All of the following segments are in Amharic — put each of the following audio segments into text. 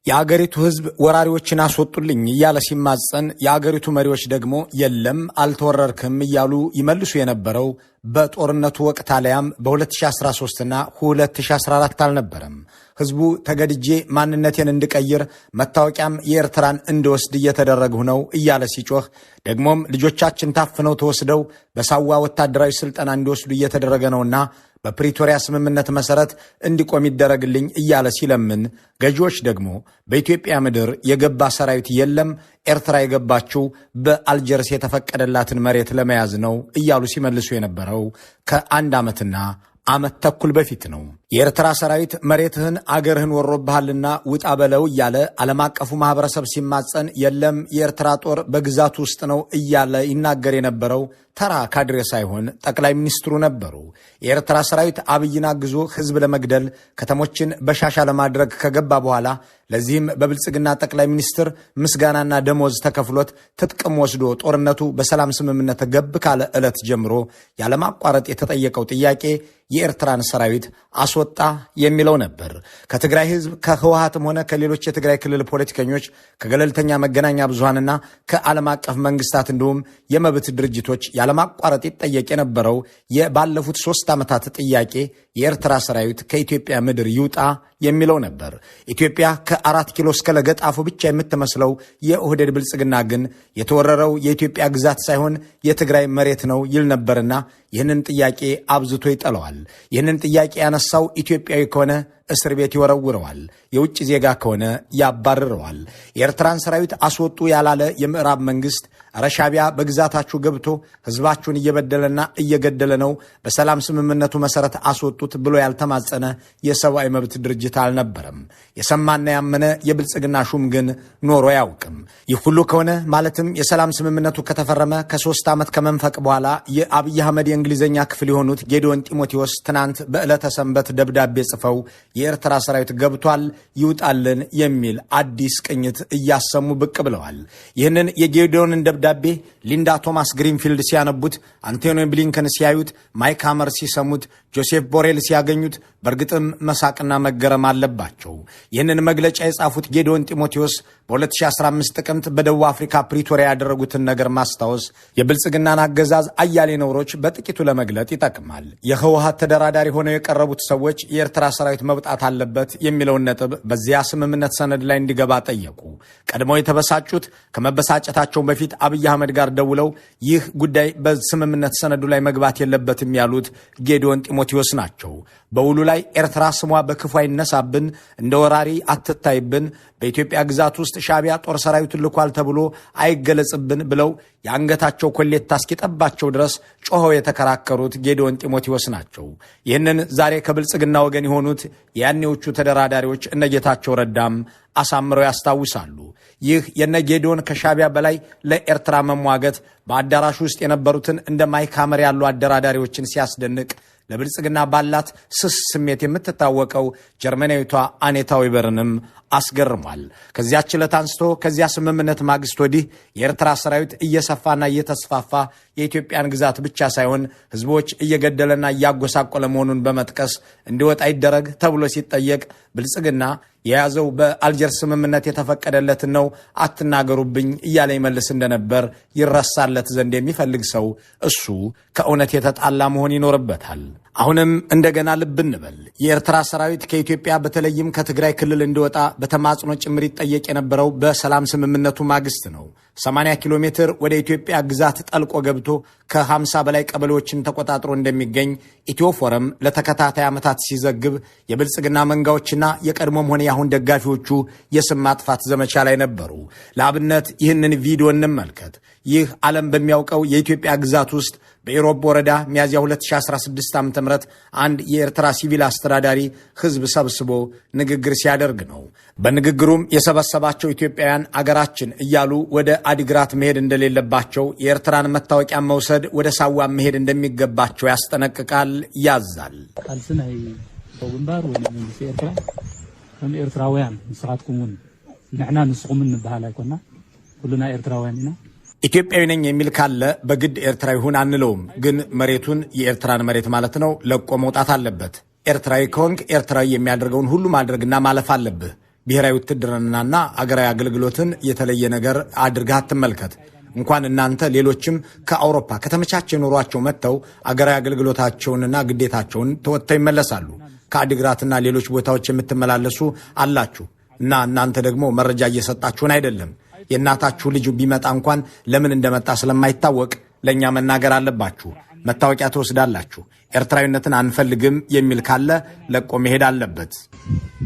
የአገሪቱ ሕዝብ ወራሪዎችን አስወጡልኝ እያለ ሲማጸን፣ የአገሪቱ መሪዎች ደግሞ የለም አልተወረርክም እያሉ ይመልሱ የነበረው በጦርነቱ ወቅት አለያም በ2013ና 2014 አልነበረም። ሕዝቡ ተገድጄ ማንነቴን እንድቀይር መታወቂያም የኤርትራን እንድወስድ እየተደረግሁ ነው እያለ ሲጮህ፣ ደግሞም ልጆቻችን ታፍነው ተወስደው በሳዋ ወታደራዊ ስልጠና እንዲወስዱ እየተደረገ ነውና በፕሪቶሪያ ስምምነት መሰረት እንዲቆም ይደረግልኝ እያለ ሲለምን፣ ገዢዎች ደግሞ በኢትዮጵያ ምድር የገባ ሰራዊት የለም፣ ኤርትራ የገባችው በአልጀርስ የተፈቀደላትን መሬት ለመያዝ ነው እያሉ ሲመልሱ የነበረው ከአንድ ዓመትና ዓመት ተኩል በፊት ነው። የኤርትራ ሰራዊት መሬትህን አገርህን ወሮብሃልና ውጣ በለው እያለ ዓለም አቀፉ ማህበረሰብ ሲማጸን፣ የለም የኤርትራ ጦር በግዛቱ ውስጥ ነው እያለ ይናገር የነበረው ተራ ካድሬ ሳይሆን ጠቅላይ ሚኒስትሩ ነበሩ። የኤርትራ ሰራዊት አብይን አግዞ ህዝብ ለመግደል፣ ከተሞችን በሻሻ ለማድረግ ከገባ በኋላ፣ ለዚህም በብልጽግና ጠቅላይ ሚኒስትር ምስጋናና ደሞዝ ተከፍሎት ትጥቅም ወስዶ ጦርነቱ በሰላም ስምምነት ገብ ካለ ዕለት ጀምሮ ያለማቋረጥ የተጠየቀው ጥያቄ የኤርትራን ሰራዊት አስወጣ የሚለው ነበር። ከትግራይ ህዝብ፣ ከህወሀትም ሆነ ከሌሎች የትግራይ ክልል ፖለቲከኞች፣ ከገለልተኛ መገናኛ ብዙሃንና ከዓለም አቀፍ መንግስታት እንዲሁም የመብት ድርጅቶች ያለማቋረጥ ይጠየቅ የነበረው የባለፉት 3 ዓመታት ጥያቄ የኤርትራ ሰራዊት ከኢትዮጵያ ምድር ይውጣ የሚለው ነበር። ኢትዮጵያ ከ4 ኪሎ እስከ ለገጣፎ ብቻ የምትመስለው የኦህዴድ ብልጽግና ግን የተወረረው የኢትዮጵያ ግዛት ሳይሆን የትግራይ መሬት ነው ይል ነበርና ይህንን ጥያቄ አብዝቶ ይጠለዋል። ይህንን ጥያቄ ያነሳው ኢትዮጵያዊ ከሆነ እስር ቤት ይወረውረዋል። የውጭ ዜጋ ከሆነ ያባርረዋል። የኤርትራን ሰራዊት አስወጡ ያላለ የምዕራብ መንግስት ኧረ ሻዕቢያ በግዛታችሁ ገብቶ ህዝባችሁን እየበደለና እየገደለ ነው፣ በሰላም ስምምነቱ መሰረት አስወጡት ብሎ ያልተማጸነ የሰብአዊ መብት ድርጅት አልነበረም። የሰማና ያመነ የብልጽግና ሹም ግን ኖሮ አያውቅም። ይህ ሁሉ ከሆነ፣ ማለትም የሰላም ስምምነቱ ከተፈረመ ከ3 ዓመት ከመንፈቅ በኋላ፣ የአብይ አህመድ የእንግሊዝኛ ክፍል የሆኑት ጌዲዮን ጢሞቴዎስ ትናንት በዕለተ ሰንበት ደብዳቤ ጽፈው የኤርትራ ሰራዊት ገብቷል ይውጣልን የሚል አዲስ ቅኝት እያሰሙ ብቅ ብለዋል። ይህንን የጌዲዮንን ደብዳቤ ሊንዳ ቶማስ ግሪንፊልድ ሲያነቡት፣ አንቶኒ ብሊንከን ሲያዩት፣ ማይክ ሀመር ሲሰሙት፣ ጆሴፍ ቦሬል ሲያገኙት በእርግጥም መሳቅና መገረም አለባቸው። ይህንን መግለጫ የጻፉት ጌዲዮን ጢሞቴዎስ በ2015 ጥቅምት በደቡብ አፍሪካ ፕሪቶሪያ ያደረጉትን ነገር ማስታወስ የብልጽግናን አገዛዝ አያሌ ነውሮች በጥቂቱ ለመግለጥ ይጠቅማል። የህወሀት ተደራዳሪ ሆነው የቀረቡት ሰዎች የኤርትራ ሰራዊት መውጣት አለበት የሚለውን ነጥብ በዚያ ስምምነት ሰነድ ላይ እንዲገባ ጠየቁ። ቀድመው የተበሳጩት ከመበሳጨታቸው በፊት አብይ አህመድ ጋር ደውለው ይህ ጉዳይ በስምምነት ሰነዱ ላይ መግባት የለበትም ያሉት ጌዲዮን ጢሞቴዎስ ናቸው። በውሉ ላይ ኤርትራ ስሟ በክፉ አይነሳብን፣ እንደ ወራሪ አትታይብን፣ በኢትዮጵያ ግዛት ውስጥ ሻዕቢያ ጦር ሰራዊቱን ልኳል ተብሎ አይገለጽብን ብለው የአንገታቸው ኮሌታ እስኪጠባቸው ድረስ ጮኸው የተከራከሩት ጌዲዮን ጢሞቴዎስ ናቸው። ይህንን ዛሬ ከብልጽግና ወገን የሆኑት የያኔዎቹ ተደራዳሪዎች እነጌታቸው ረዳም አሳምረው ያስታውሳሉ። ይህ የነ ጌዲዮን ከሻዕቢያ በላይ ለኤርትራ መሟገት በአዳራሹ ውስጥ የነበሩትን እንደ ማይክ ሀመር ያሉ አደራዳሪዎችን ሲያስደንቅ፣ ለብልጽግና ባላት ስስ ስሜት የምትታወቀው ጀርመናዊቷ አኔታ ዌበርንም አስገርሟል። ከዚያች ዕለት አንስቶ፣ ከዚያ ስምምነት ማግስት ወዲህ የኤርትራ ሰራዊት እየሰፋና እየተስፋፋ የኢትዮጵያን ግዛት ብቻ ሳይሆን ሕዝቦች እየገደለና እያጎሳቆለ መሆኑን በመጥቀስ እንዲወጣ ይደረግ ተብሎ ሲጠየቅ ብልጽግና የያዘው በአልጀርስ ስምምነት የተፈቀደለትን ነው፣ አትናገሩብኝ እያለ ይመልስ እንደነበር ይረሳለት ዘንድ የሚፈልግ ሰው እሱ ከእውነት የተጣላ መሆን ይኖርበታል። አሁንም እንደገና ልብ እንበል። የኤርትራ ሰራዊት ከኢትዮጵያ በተለይም ከትግራይ ክልል እንዲወጣ በተማጽኖ ጭምር ይጠየቅ የነበረው በሰላም ስምምነቱ ማግስት ነው። 80 ኪሎ ሜትር ወደ ኢትዮጵያ ግዛት ጠልቆ ገብቶ ከ50 በላይ ቀበሌዎችን ተቆጣጥሮ እንደሚገኝ ኢትዮ ፎረም ለተከታታይ ዓመታት ሲዘግብ የብልጽግና መንጋዎችና የቀድሞም ሆነ የአሁን ደጋፊዎቹ የስም ማጥፋት ዘመቻ ላይ ነበሩ። ለአብነት ይህንን ቪዲዮ እንመልከት። ይህ ዓለም በሚያውቀው የኢትዮጵያ ግዛት ውስጥ በኢሮብ ወረዳ ሚያዝያ 2016 ዓ ም አንድ የኤርትራ ሲቪል አስተዳዳሪ ህዝብ ሰብስቦ ንግግር ሲያደርግ ነው። በንግግሩም የሰበሰባቸው ኢትዮጵያውያን አገራችን እያሉ ወደ አዲግራት መሄድ እንደሌለባቸው፣ የኤርትራን መታወቂያ መውሰድ፣ ወደ ሳዋ መሄድ እንደሚገባቸው ያስጠነቅቃል፣ ያዛል። ቃልሲ ናይ ግንባር ወይ መንግስቲ ኤርትራ ከም ኤርትራውያን ንስኻትኩም እውን ንሕና ንስኹምን ንበሃል ኣይኮና፣ ኩሉና ኤርትራውያን ኢና። ኢትዮጵያዊ ነኝ የሚል ካለ በግድ ኤርትራዊ ሁን አንለውም፣ ግን መሬቱን፣ የኤርትራን መሬት ማለት ነው፣ ለቆ መውጣት አለበት። ኤርትራዊ ከሆንክ ኤርትራዊ የሚያደርገውን ሁሉ ማድረግና ማለፍ አለብህ። ብሔራዊ ውትድርናና አገራዊ አገልግሎትን የተለየ ነገር አድርገህ አትመልከት። እንኳን እናንተ ሌሎችም ከአውሮፓ ከተመቻቸ ኑሯቸው መጥተው አገራዊ አገልግሎታቸውንና ግዴታቸውን ተወጥተው ይመለሳሉ። ከአዲግራትና ሌሎች ቦታዎች የምትመላለሱ አላችሁ እና እናንተ ደግሞ መረጃ እየሰጣችሁን አይደለም። የእናታችሁ ልጅ ቢመጣ እንኳን ለምን እንደመጣ ስለማይታወቅ ለእኛ መናገር አለባችሁ። መታወቂያ ትወስዳላችሁ። ኤርትራዊነትን አንፈልግም የሚል ካለ ለቆ መሄድ አለበት።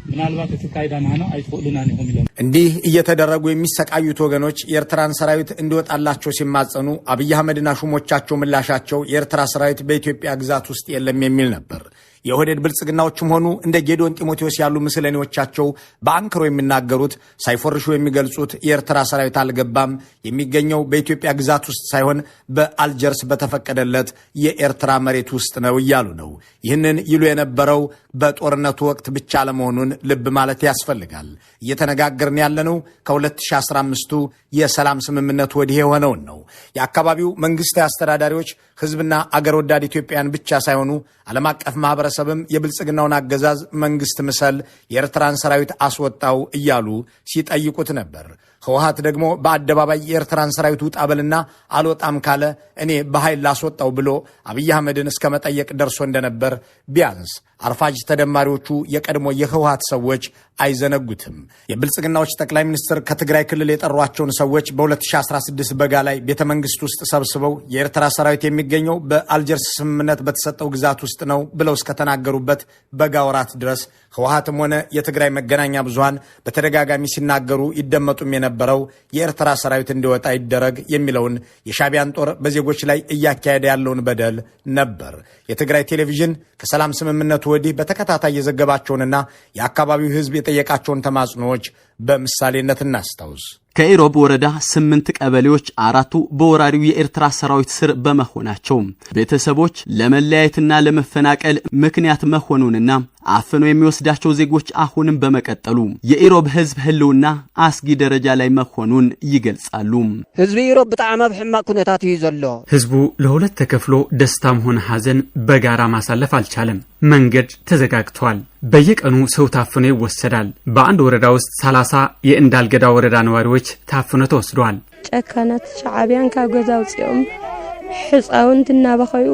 ምናልባት እቲ ካይዳ ናህና ኣይትኽእሉናን ኢኹም ኢሎም። እንዲህ እየተደረጉ የሚሰቃዩት ወገኖች የኤርትራን ሰራዊት እንዲወጣላቸው ሲማጸኑ አብይ አህመድና ሹሞቻቸው ምላሻቸው የኤርትራ ሰራዊት በኢትዮጵያ ግዛት ውስጥ የለም የሚል ነበር። የኦህዴድ ብልጽግናዎችም ሆኑ እንደ ጌዲዮን ጢሞቴዎስ ያሉ ምስለኔዎቻቸው በአንክሮ የሚናገሩት፣ ሳይፎርሹ የሚገልጹት የኤርትራ ሰራዊት አልገባም፣ የሚገኘው በኢትዮጵያ ግዛት ውስጥ ሳይሆን በአልጀርስ በተፈቀደለት የኤርትራ መሬት ውስጥ ነው እያሉ ነው። ይህንን ይሉ የነበረው በጦርነቱ ወቅት ብቻ አለመሆኑን ልብ ማለት ያስፈልጋል። እየተነጋገርን ያለነው ከ2015ቱ የሰላም ስምምነት ወዲህ የሆነውን ነው። የአካባቢው መንግስታዊ አስተዳዳሪዎች፣ ህዝብና አገር ወዳድ ኢትዮጵያውያን ብቻ ሳይሆኑ ዓለም አቀፍ ማህበረሰብም የብልጽግናውን አገዛዝ መንግስት ምሰል፣ የኤርትራን ሰራዊት አስወጣው እያሉ ሲጠይቁት ነበር። ህወሓት ደግሞ በአደባባይ የኤርትራን ሰራዊት ውጣ በልና አልወጣም ካለ እኔ በኃይል ላስወጣው ብሎ አብይ አህመድን እስከ መጠየቅ ደርሶ እንደነበር ቢያንስ አርፋጅ ተደማሪዎቹ የቀድሞ የህወሓት ሰዎች አይዘነጉትም። የብልጽግናዎች ጠቅላይ ሚኒስትር ከትግራይ ክልል የጠሯቸውን ሰዎች በ2016 በጋ ላይ ቤተ መንግስት ውስጥ ሰብስበው የኤርትራ ሰራዊት የሚገኘው በአልጀርስ ስምምነት በተሰጠው ግዛት ውስጥ ነው ብለው እስከተናገሩበት በጋ ወራት ድረስ ህወሓትም ሆነ የትግራይ መገናኛ ብዙሃን በተደጋጋሚ ሲናገሩ ይደመጡም የነበረው የኤርትራ ሰራዊት እንዲወጣ ይደረግ የሚለውን፣ የሻቢያን ጦር በዜጎች ላይ እያካሄደ ያለውን በደል ነበር። የትግራይ ቴሌቪዥን ከሰላም ስምምነቱ ወዲህ በተከታታይ የዘገባቸውንና የአካባቢው ህዝብ የጠየቃቸውን ተማጽኖዎች በምሳሌነት እናስታውስ። ከኢሮብ ወረዳ 8 ቀበሌዎች አራቱ በወራሪው የኤርትራ ሰራዊት ስር በመሆናቸው ቤተሰቦች ለመለያየትና ለመፈናቀል ምክንያት መሆኑንና አፍኖ የሚወስዳቸው ዜጎች አሁንም በመቀጠሉ የኢሮብ ህዝብ ህልውና አስጊ ደረጃ ላይ መሆኑን ይገልጻሉ። ህዝቢ ኢሮብ ብጣዕሚ ኣብ ሕማቅ ኩነታት እዩ ዘሎ። ህዝቡ ለሁለት ተከፍሎ ደስታም ሆነ ሐዘን በጋራ ማሳለፍ አልቻለም። መንገድ ተዘጋግቷል። በየቀኑ ሰው ታፍኖ ይወሰዳል። በአንድ ወረዳ ውስጥ 30 የእንዳልገዳ ወረዳ ነዋሪዎች ታፍኖ ተወስደዋል። ጨካናት ሻዕብያን ካብ ገዛ ኣውፂኦም ሕፃውንቲ እናበኸዩ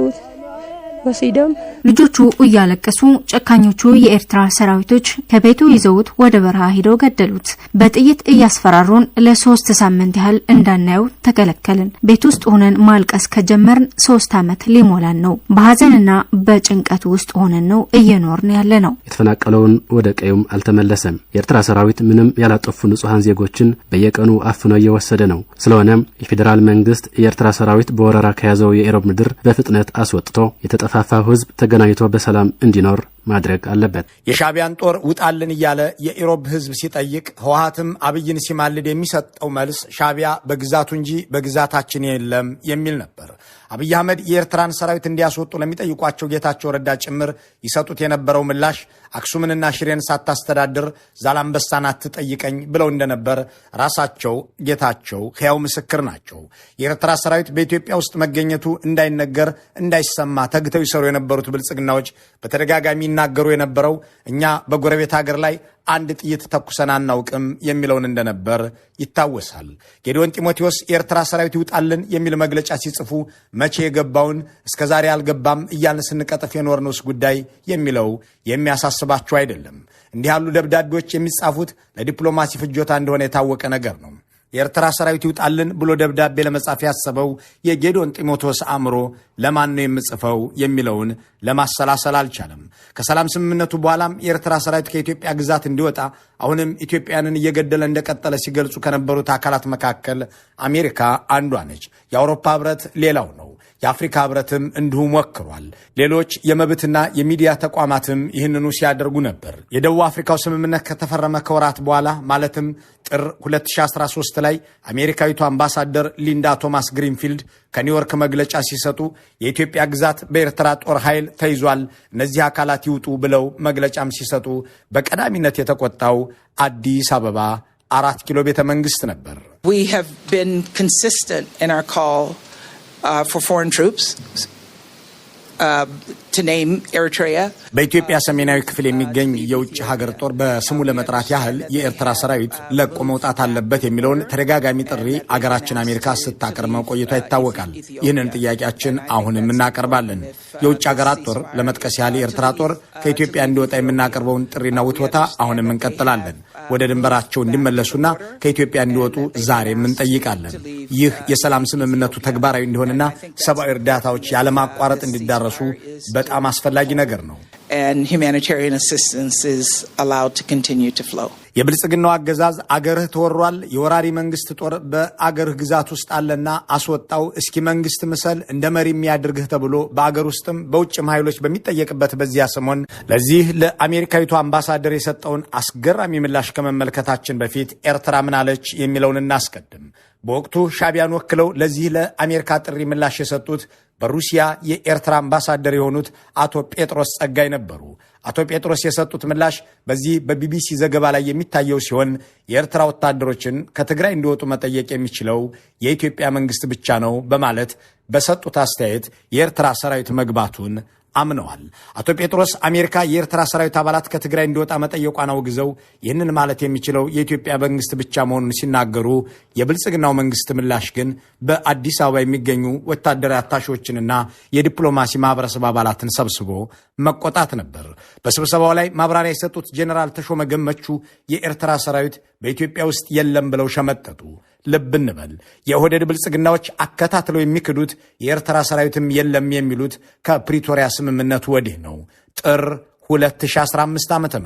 ወሲዶም። ልጆቹ እያለቀሱ ጨካኞቹ የኤርትራ ሰራዊቶች ከቤቱ ይዘውት ወደ በረሃ ሂደው ገደሉት። በጥይት እያስፈራሩን ለ3 ሳምንት ያህል እንዳናየው ተከለከልን። ቤት ውስጥ ሆነን ማልቀስ ከጀመርን 3 ዓመት ሊሞላን ነው። በሀዘንና በጭንቀት ውስጥ ሆነን ነው እየኖርን ያለ ነው። የተፈናቀለውን ወደ ቀዩም አልተመለሰም። የኤርትራ ሰራዊት ምንም ያላጠፉ ንጹሐን ዜጎችን በየቀኑ አፍኖ እየወሰደ ነው። ስለሆነም የፌዴራል መንግስት የኤርትራ ሰራዊት በወረራ ከያዘው የኢሮብ ምድር በፍጥነት አስወጥቶ የተጠፋፋው ህዝብ ተገናኝቶ በሰላም እንዲኖር ማድረግ አለበት። የሻቢያን ጦር ውጣልን እያለ የኢሮብ ህዝብ ሲጠይቅ፣ ህወሓትም አብይን ሲማልድ የሚሰጠው መልስ ሻቢያ በግዛቱ እንጂ በግዛታችን የለም የሚል ነበር። አብይ አህመድ የኤርትራን ሰራዊት እንዲያስወጡ ለሚጠይቋቸው ጌታቸው ረዳ ጭምር ይሰጡት የነበረው ምላሽ አክሱምንና ሽሬን ሳታስተዳድር ዛላምበሳን አትጠይቀኝ ብለው እንደነበር ራሳቸው ጌታቸው ሕያው ምስክር ናቸው። የኤርትራ ሰራዊት በኢትዮጵያ ውስጥ መገኘቱ እንዳይነገር፣ እንዳይሰማ ተግተው ይሰሩ የነበሩት ብልጽግናዎች በተደጋጋሚ ይናገሩ የነበረው እኛ በጎረቤት ሀገር ላይ አንድ ጥይት ተኩሰን አናውቅም የሚለውን እንደነበር ይታወሳል። ጌዲዮን ጢሞቴዎስ የኤርትራ ሰራዊት ይውጣልን የሚል መግለጫ ሲጽፉ መቼ የገባውን እስከ ዛሬ አልገባም እያልን ስንቀጥፍ የኖርነውስ ጉዳይ የሚለው የሚያሳስባቸው አይደለም። እንዲህ ያሉ ደብዳቤዎች የሚጻፉት ለዲፕሎማሲ ፍጆታ እንደሆነ የታወቀ ነገር ነው። የኤርትራ ሰራዊት ይውጣልን ብሎ ደብዳቤ ለመጻፍ ያሰበው የጌዲዮን ጢሞቴዎስ አእምሮ ለማን ነው የምጽፈው የሚለውን ለማሰላሰል አልቻለም። ከሰላም ስምምነቱ በኋላም የኤርትራ ሰራዊት ከኢትዮጵያ ግዛት እንዲወጣ፣ አሁንም ኢትዮጵያንን እየገደለ እንደቀጠለ ሲገልጹ ከነበሩት አካላት መካከል አሜሪካ አንዷ ነች። የአውሮፓ ህብረት ሌላው ነው። የአፍሪካ ህብረትም እንዲሁ ሞክሯል። ሌሎች የመብትና የሚዲያ ተቋማትም ይህንኑ ሲያደርጉ ነበር። የደቡብ አፍሪካው ስምምነት ከተፈረመ ከወራት በኋላ ማለትም ጥር 2013 ላይ አሜሪካዊቱ አምባሳደር ሊንዳ ቶማስ ግሪንፊልድ ከኒውዮርክ መግለጫ ሲሰጡ የኢትዮጵያ ግዛት በኤርትራ ጦር ኃይል ተይዟል፣ እነዚህ አካላት ይውጡ ብለው መግለጫም ሲሰጡ በቀዳሚነት የተቆጣው አዲስ አበባ 4 ኪሎ ቤተ መንግስት ነበር። We have been consistent in our call for foreign troops To name Eritrea. በኢትዮጵያ ሰሜናዊ ክፍል የሚገኝ የውጭ ሀገር ጦር በስሙ ለመጥራት ያህል የኤርትራ ሰራዊት ለቆ መውጣት አለበት የሚለውን ተደጋጋሚ ጥሪ አገራችን አሜሪካ ስታቀርብ መቆየቷ ይታወቃል። ይህንን ጥያቄያችን አሁንም እናቀርባለን። የውጭ ሀገራት ጦር፣ ለመጥቀስ ያህል የኤርትራ ጦር ከኢትዮጵያ እንዲወጣ የምናቀርበውን ጥሪና ውትወታ አሁንም እንቀጥላለን። ወደ ድንበራቸው እንዲመለሱና ከኢትዮጵያ እንዲወጡ ዛሬም እንጠይቃለን። ይህ የሰላም ስምምነቱ ተግባራዊ እንዲሆንና ሰብአዊ እርዳታዎች ያለማቋረጥ እንዲዳረሱ በጣም አስፈላጊ ነገር ነው። And humanitarian assistance is allowed to continue to flow. የብልጽግናው አገዛዝ አገርህ ተወሯል፣ የወራሪ መንግስት ጦር በአገርህ ግዛት ውስጥ አለና አስወጣው፣ እስኪ መንግስት ምሰል፣ እንደ መሪ የሚያድርግህ ተብሎ በአገር ውስጥም በውጭም ኃይሎች በሚጠየቅበት በዚያ ሰሞን ለዚህ ለአሜሪካዊቱ አምባሳደር የሰጠውን አስገራሚ ምላሽ ከመመልከታችን በፊት ኤርትራ ምን አለች የሚለውን እናስቀድም። በወቅቱ ሻቢያን ወክለው ለዚህ ለአሜሪካ ጥሪ ምላሽ የሰጡት በሩሲያ የኤርትራ አምባሳደር የሆኑት አቶ ጴጥሮስ ጸጋይ ነበሩ። አቶ ጴጥሮስ የሰጡት ምላሽ በዚህ በቢቢሲ ዘገባ ላይ የሚታየው ሲሆን የኤርትራ ወታደሮችን ከትግራይ እንዲወጡ መጠየቅ የሚችለው የኢትዮጵያ መንግስት ብቻ ነው በማለት በሰጡት አስተያየት የኤርትራ ሰራዊት መግባቱን አምነዋል። አቶ ጴጥሮስ አሜሪካ የኤርትራ ሰራዊት አባላት ከትግራይ እንዲወጣ መጠየቋን አውግዘው ይህንን ማለት የሚችለው የኢትዮጵያ መንግስት ብቻ መሆኑን ሲናገሩ፣ የብልጽግናው መንግስት ምላሽ ግን በአዲስ አበባ የሚገኙ ወታደራዊ አታሺዎችንና የዲፕሎማሲ ማህበረሰብ አባላትን ሰብስቦ መቆጣት ነበር። በስብሰባው ላይ ማብራሪያ የሰጡት ጄኔራል ተሾመ ገመቹ የኤርትራ ሰራዊት በኢትዮጵያ ውስጥ የለም ብለው ሸመጠጡ። ልብ እንበል፣ የኦህዴድ ብልጽግናዎች አከታትለው የሚክዱት የኤርትራ ሰራዊትም የለም የሚሉት ከፕሪቶሪያ ስምምነቱ ወዲህ ነው። ጥር 2015 ዓ.ም።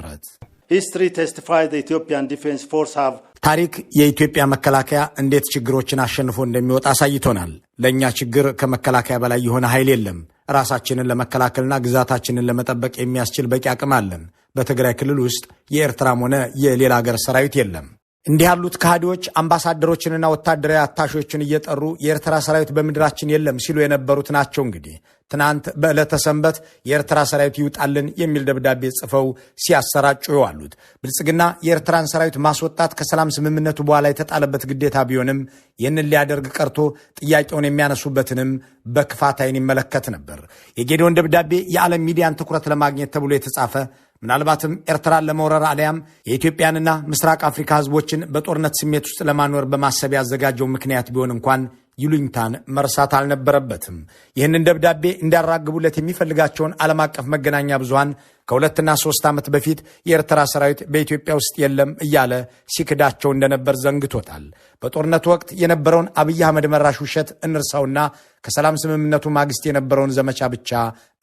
History testifies the Ethiopian Defense Force have ታሪክ የኢትዮጵያ መከላከያ እንዴት ችግሮችን አሸንፎ እንደሚወጣ አሳይቶናል። ለእኛ ችግር ከመከላከያ በላይ የሆነ ኃይል የለም። ራሳችንን ለመከላከልና ግዛታችንን ለመጠበቅ የሚያስችል በቂ አቅም አለን። በትግራይ ክልል ውስጥ የኤርትራም ሆነ የሌላ ሀገር ሰራዊት የለም። እንዲህ ያሉት ከሃዲዎች አምባሳደሮችንና ወታደራዊ አታሾችን እየጠሩ የኤርትራ ሰራዊት በምድራችን የለም ሲሉ የነበሩት ናቸው። እንግዲህ ትናንት በዕለተ ሰንበት የኤርትራ ሰራዊት ይውጣልን የሚል ደብዳቤ ጽፈው ሲያሰራጩ የዋሉት። ብልጽግና የኤርትራን ሰራዊት ማስወጣት ከሰላም ስምምነቱ በኋላ የተጣለበት ግዴታ ቢሆንም ይህንን ሊያደርግ ቀርቶ ጥያቄውን የሚያነሱበትንም በክፋት ዓይን ይመለከት ነበር። የጌዲዮን ደብዳቤ የዓለም ሚዲያን ትኩረት ለማግኘት ተብሎ የተጻፈ፣ ምናልባትም ኤርትራን ለመውረር አሊያም የኢትዮጵያንና ምስራቅ አፍሪካ ሕዝቦችን በጦርነት ስሜት ውስጥ ለማኖር በማሰብ ያዘጋጀው ምክንያት ቢሆን እንኳን ይሉኝታን መርሳት አልነበረበትም። ይህንን ደብዳቤ እንዲያራግቡለት የሚፈልጋቸውን ዓለም አቀፍ መገናኛ ብዙሃን ከ2ና 3 ዓመት በፊት የኤርትራ ሰራዊት በኢትዮጵያ ውስጥ የለም እያለ ሲክዳቸው እንደነበር ዘንግቶታል። በጦርነቱ ወቅት የነበረውን አብይ አህመድ መራሽ ውሸት እንርሳውና ከሰላም ስምምነቱ ማግስት የነበረውን ዘመቻ ብቻ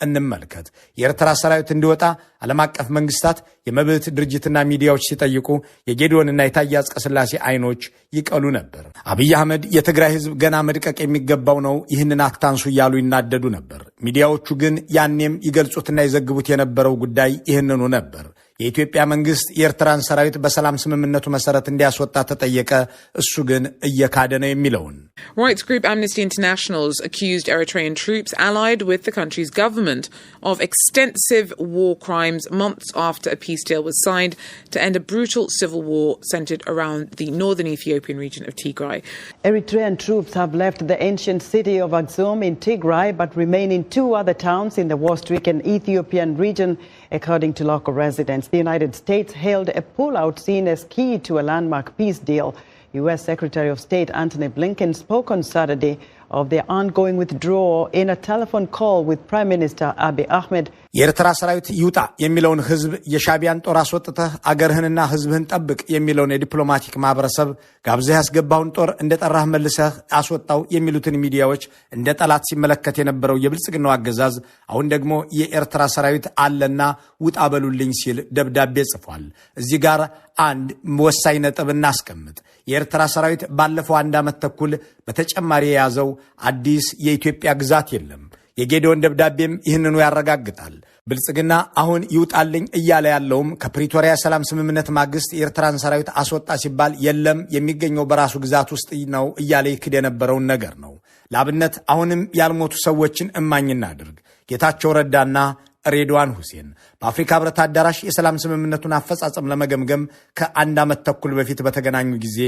እንመልከት። የኤርትራ ሰራዊት እንዲወጣ ዓለም አቀፍ መንግስታት፣ የመብት ድርጅትና ሚዲያዎች ሲጠይቁ የጌዲዮንና የታዬ አጽቀሥላሴ አይኖች ይቀሉ ነበር። አብይ አህመድ የትግራይ ህዝብ ገና መድቀቅ የሚገባው ነው፣ ይህንን አታንሱ እያሉ ይናደዱ ነበር። ሚዲያዎቹ ግን ያኔም ይገልጹትና ይዘግቡት የነበረው ጉዳይ ይህንኑ ነበር። የኢትዮጵያ መንግስት የኤርትራን ሰራዊት በሰላም ስምምነቱ መሰረት እንዲያስወጣ ተጠየቀ፣ እሱ ግን እየካደ ነው የሚለውን። Rights group Amnesty International's accused Eritrean troops allied with the country's government of extensive war crimes months after a peace deal was signed to end a brutal civil war centered around the northern Ethiopian region of Tigray. Eritrean troops have left the ancient city of Axum in Tigray but remain in two other towns in the war-stricken Ethiopian region, according to local residents. The United States hailed a pullout seen as key to a landmark peace deal. U.S. Secretary of State Antony Blinken spoke on Saturday of their ongoing withdrawal in a telephone call with Prime Minister Abiy Ahmed. የኤርትራ ሰራዊት ይውጣ የሚለውን ህዝብ፣ የሻቢያን ጦር አስወጥተህ አገርህንና ህዝብህን ጠብቅ የሚለውን የዲፕሎማቲክ ማህበረሰብ፣ ጋብዘህ ያስገባውን ጦር እንደ ጠራህ መልሰህ አስወጣው የሚሉትን ሚዲያዎች እንደ ጠላት ሲመለከት የነበረው የብልጽግናው አገዛዝ አሁን ደግሞ የኤርትራ ሰራዊት አለና ውጣ በሉልኝ ሲል ደብዳቤ ጽፏል። እዚህ ጋር አንድ ወሳኝ ነጥብ እናስቀምጥ። የኤርትራ ሰራዊት ባለፈው አንድ ዓመት ተኩል በተጨማሪ የያዘው አዲስ የኢትዮጵያ ግዛት የለም። የጌዲዮን ደብዳቤም ይህንኑ ያረጋግጣል። ብልጽግና አሁን ይውጣልኝ እያለ ያለውም ከፕሪቶሪያ ሰላም ስምምነት ማግስት የኤርትራን ሰራዊት አስወጣ ሲባል የለም፣ የሚገኘው በራሱ ግዛት ውስጥ ነው እያለ ይክድ የነበረውን ነገር ነው። ለአብነት አሁንም ያልሞቱ ሰዎችን እማኝ እናድርግ። ጌታቸው ረዳና ሬድዋን ሁሴን በአፍሪካ ህብረት አዳራሽ የሰላም ስምምነቱን አፈጻጸም ለመገምገም ከአንድ ዓመት ተኩል በፊት በተገናኙ ጊዜ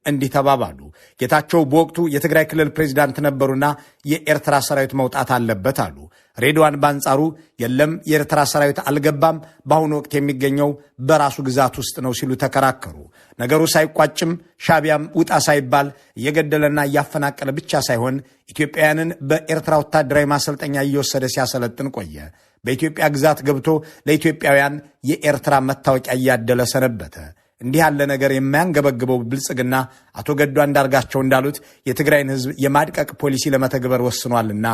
እንዲህ ተባባሉ። ጌታቸው በወቅቱ የትግራይ ክልል ፕሬዚዳንት ነበሩና የኤርትራ ሰራዊት መውጣት አለበት አሉ። ሬድዋን በአንጻሩ የለም፣ የኤርትራ ሰራዊት አልገባም፣ በአሁኑ ወቅት የሚገኘው በራሱ ግዛት ውስጥ ነው ሲሉ ተከራከሩ። ነገሩ ሳይቋጭም ሻቢያም ውጣ ሳይባል እየገደለና እያፈናቀለ ብቻ ሳይሆን ኢትዮጵያውያንን በኤርትራ ወታደራዊ ማሰልጠኛ እየወሰደ ሲያሰለጥን ቆየ። በኢትዮጵያ ግዛት ገብቶ ለኢትዮጵያውያን የኤርትራ መታወቂያ እያደለ ሰነበተ። እንዲህ ያለ ነገር የማያንገበግበው ብልጽግና አቶ ገዱ አንዳርጋቸው እንዳሉት የትግራይን ሕዝብ የማድቀቅ ፖሊሲ ለመተግበር ወስኗልና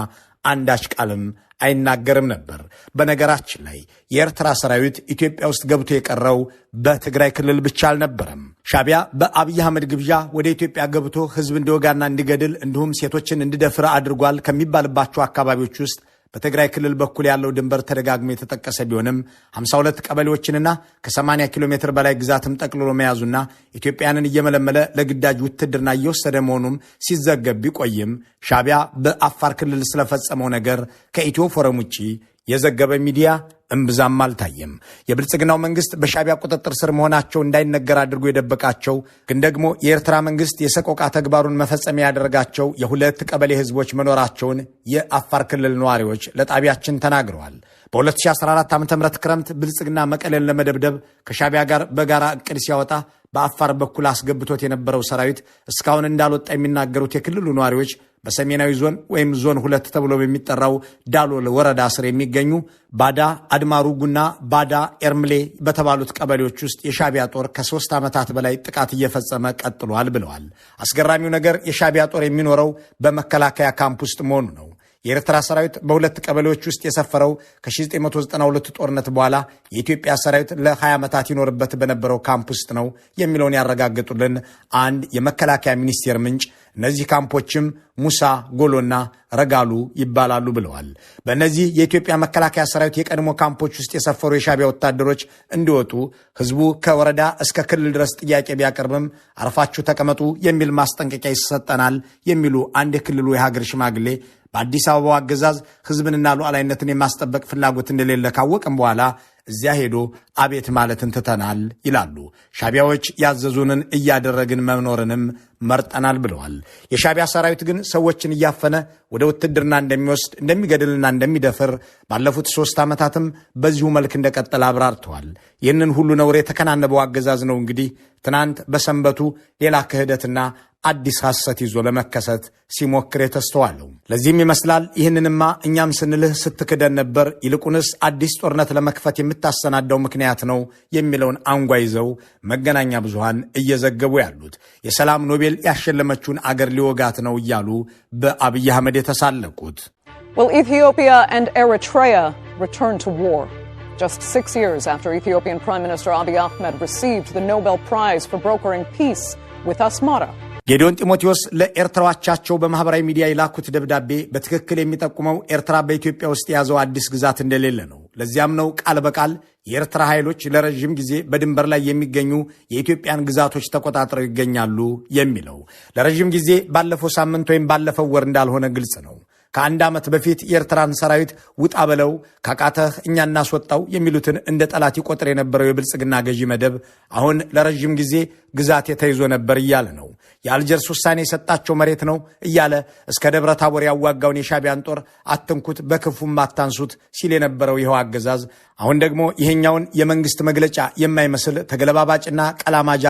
አንዳች ቃልም አይናገርም ነበር። በነገራችን ላይ የኤርትራ ሰራዊት ኢትዮጵያ ውስጥ ገብቶ የቀረው በትግራይ ክልል ብቻ አልነበረም። ሻቢያ በአብይ አህመድ ግብዣ ወደ ኢትዮጵያ ገብቶ ሕዝብ እንዲወጋና እንዲገድል እንዲሁም ሴቶችን እንዲደፍር አድርጓል ከሚባልባቸው አካባቢዎች ውስጥ በትግራይ ክልል በኩል ያለው ድንበር ተደጋግሞ የተጠቀሰ ቢሆንም፣ 52 ቀበሌዎችንና ከ80 ኪሎ ሜትር በላይ ግዛትም ጠቅልሎ መያዙና ኢትዮጵያንን እየመለመለ ለግዳጅ ውትድርና እየወሰደ መሆኑም ሲዘገብ ቢቆይም፣ ሻቢያ በአፋር ክልል ስለፈጸመው ነገር ከኢትዮ ፎረም ውጪ የዘገበ ሚዲያ እምብዛም አልታየም። የብልጽግናው መንግስት በሻቢያ ቁጥጥር ስር መሆናቸው እንዳይነገር አድርጎ የደበቃቸው፣ ግን ደግሞ የኤርትራ መንግስት የሰቆቃ ተግባሩን መፈጸሚያ ያደረጋቸው የሁለት ቀበሌ ህዝቦች መኖራቸውን የአፋር ክልል ነዋሪዎች ለጣቢያችን ተናግረዋል። በ2014 ዓ ም ክረምት ብልጽግና መቀሌን ለመደብደብ ከሻቢያ ጋር በጋራ እቅድ ሲያወጣ በአፋር በኩል አስገብቶት የነበረው ሰራዊት እስካሁን እንዳልወጣ የሚናገሩት የክልሉ ነዋሪዎች፣ በሰሜናዊ ዞን ወይም ዞን 2 ተብሎ በሚጠራው ዳሎል ወረዳ ስር የሚገኙ ባዳ አድማሩጉና ባዳ ኤርምሌ በተባሉት ቀበሌዎች ውስጥ የሻቢያ ጦር ከ3 ዓመታት በላይ ጥቃት እየፈጸመ ቀጥሏል ብለዋል። አስገራሚው ነገር የሻቢያ ጦር የሚኖረው በመከላከያ ካምፕ ውስጥ መሆኑ ነው። የኤርትራ ሰራዊት በሁለት ቀበሌዎች ውስጥ የሰፈረው ከ1992 ጦርነት በኋላ የኢትዮጵያ ሰራዊት ለ20 ዓመታት ይኖርበት በነበረው ካምፕ ውስጥ ነው የሚለውን ያረጋገጡልን አንድ የመከላከያ ሚኒስቴር ምንጭ፣ እነዚህ ካምፖችም ሙሳ ጎሎና ረጋሉ ይባላሉ ብለዋል። በእነዚህ የኢትዮጵያ መከላከያ ሰራዊት የቀድሞ ካምፖች ውስጥ የሰፈሩ የሻቢያ ወታደሮች እንዲወጡ ህዝቡ ከወረዳ እስከ ክልል ድረስ ጥያቄ ቢያቀርብም አርፋችሁ ተቀመጡ የሚል ማስጠንቀቂያ ይሰጠናል የሚሉ አንድ የክልሉ የሀገር ሽማግሌ፣ በአዲስ አበባው አገዛዝ ህዝብንና ሉዓላዊነትን የማስጠበቅ ፍላጎት እንደሌለ ካወቅም በኋላ እዚያ ሄዶ አቤት ማለትን ትተናል ይላሉ። ሻቢያዎች ያዘዙንን እያደረግን መኖርንም መርጠናል ብለዋል። የሻቢያ ሰራዊት ግን ሰዎችን እያፈነ ወደ ውትድርና እንደሚወስድ፣ እንደሚገድልና እንደሚደፍር፣ ባለፉት 3 ዓመታትም በዚሁ መልክ እንደቀጠለ አብራርተዋል። ይህንን ሁሉ ነውር የተከናነበው አገዛዝ ነው እንግዲህ ትናንት በሰንበቱ ሌላ ክህደትና አዲስ ሐሰት ይዞ ለመከሰት ሲሞክር የተስተዋለው። ለዚህም ይመስላል ይህንንማ እኛም ስንልህ ስትክደን ነበር፣ ይልቁንስ አዲስ ጦርነት ለመክፈት የምታሰናዳው ምክንያት ነው የሚለውን አንጓ ይዘው መገናኛ ብዙሃን እየዘገቡ ያሉት። የሰላም ኖቤል ያሸለመችውን አገር ሊወጋት ነው እያሉ በአብይ አህመድ የተሳለቁት። Well, Ethiopia and Eritrea return to war. Just 6 years after Ethiopian Prime Minister Abiy Ahmed received the Nobel Prize for brokering peace with Asmara. ጌዲዮን ጢሞቴዎስ ለኤርትራው አቻቸው በማኅበራዊ ሚዲያ የላኩት ደብዳቤ በትክክል የሚጠቁመው ኤርትራ በኢትዮጵያ ውስጥ የያዘው አዲስ ግዛት እንደሌለ ነው። ለዚያም ነው ቃል በቃል የኤርትራ ኃይሎች ለረዥም ጊዜ በድንበር ላይ የሚገኙ የኢትዮጵያን ግዛቶች ተቆጣጥረው ይገኛሉ የሚለው። ለረዥም ጊዜ ባለፈው ሳምንት ወይም ባለፈው ወር እንዳልሆነ ግልጽ ነው። ከአንድ ዓመት በፊት የኤርትራን ሰራዊት ውጣ በለው፣ ካቃተህ እኛ እናስወጣው የሚሉትን እንደ ጠላት ይቆጥር የነበረው የብልጽግና ገዢ መደብ አሁን ለረዥም ጊዜ ግዛቴ ተይዞ ነበር እያለ ነው። የአልጀርስ ውሳኔ የሰጣቸው መሬት ነው እያለ እስከ ደብረ ታቦር ያዋጋውን የሻቢያን ጦር አትንኩት፣ በክፉም አታንሱት ሲል የነበረው ይኸው አገዛዝ አሁን ደግሞ ይሄኛውን የመንግስት መግለጫ የማይመስል ተገለባባጭና ቀላማጃ